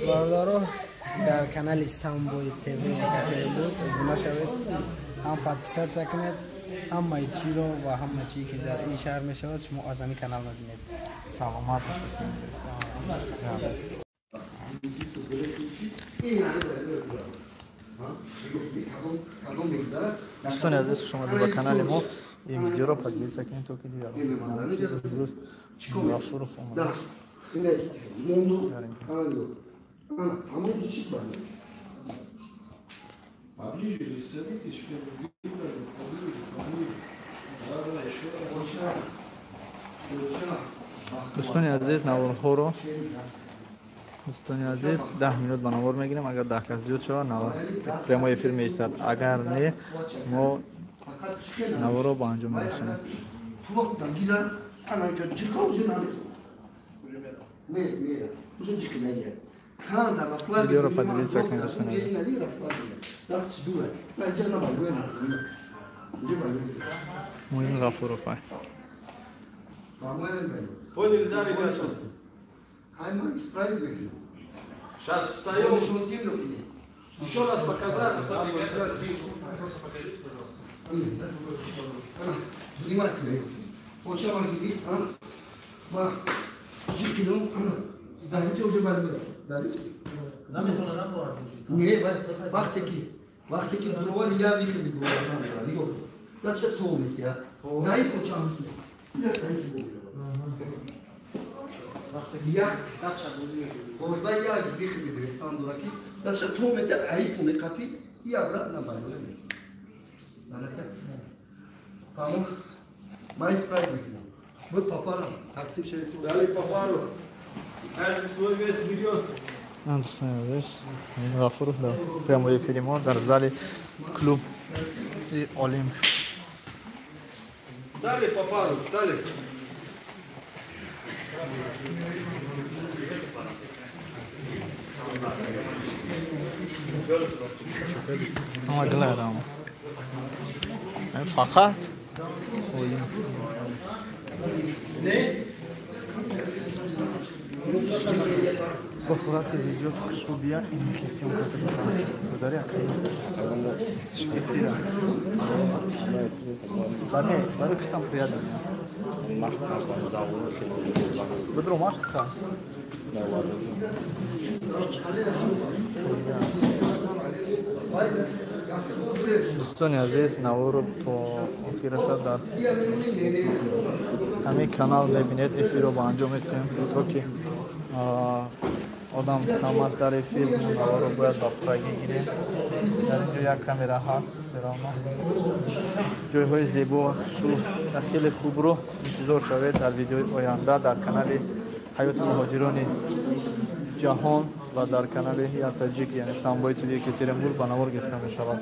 Бародаро, дар канали Самбой ТВ Екатеринбург обуна шавед, ҳам подписаться кунед, ҳамаи чиро ва ҳама чие ки дар ин шаҳр мешавад, шумо аз ҳамин канал мебинед. Саломат бошед. Дӯстони азиз, хуш омадед ба канали мо. Ин видеоро поделиться кунед, то ки дигарон Ғафуров омадааст. Поближе садитесь, чтобы видно было. Поближе, поближе. Да, да, еще раз. Дӯстони азиз, наворҳоро, дӯстони азиз, 10 минут ба навор мегирем. Агар 10 кас зиёд шавад, прямой эфир меистад, агар не, мо наворро ба анҷом мерасонем. Плотно гира, ана инҷо ҷиқа уже намезанад. Не, не, уже ҷиқи нагирад. Ханда расслабили. Видеоро поделиться кунед, дӯстони азиз. Уже расслабили. Дастш дура. На инҷа на балгӯя назина. Инҷа балгӯя. Муин Ғафуров аст. Поняли, да, ребята? Ай, ма исправить мекунем. Сейчас встаем. Еще раз показать, а то ребята, просто покажите, пожалуйста. Внимательно. Почама гирифт, а? Ма ҷиқинум, дастча уже балгӯя. Дарифти? Не, вақте ки буровали я выходи буровали намера. Нигоҳ кун. Дастша то метия. Дай почам си. Ина саиси як ва як выходи гирифтан дора ки дастша то метия, аипу меқапи, и обратно балгӯя мекунад. Фаҳмо? Ма исправить мекунам. Буд по парам. Тақсим шавед. Дали по пару. Каждый свой вес берет. Дӯстони азиз, Муин Ғафуров дар прямой эфири мо дар зали клуби Олимп. Встали по пару, встали. Омадилар ама фақат Олимп. Бо сурат ки видео хушрӯ бия, ин съёмка кардам. Дари акай эфира. Баре, барои хитам приятно. Бадро машқ. Дӯстони азиз, наворо то охираша дар ҳамин канал мебинед. Эфирро ба анҷом метиҳем, то ки одам кам аст дар эфир. Наворо бояд ба пуррагӣ гирем. Дар ин ҷо як камера ҳаст. Всё равно ҷойҳои зебо ва хушрӯ ва хеле хубро интизор шавед дар видеои оянда дар канали Ҳаёти муҳоҷирони ҷаҳон ва дар канали Я таҷик, яъне Самбои ТВ Екатеринбург ба навор гирифта мешавад.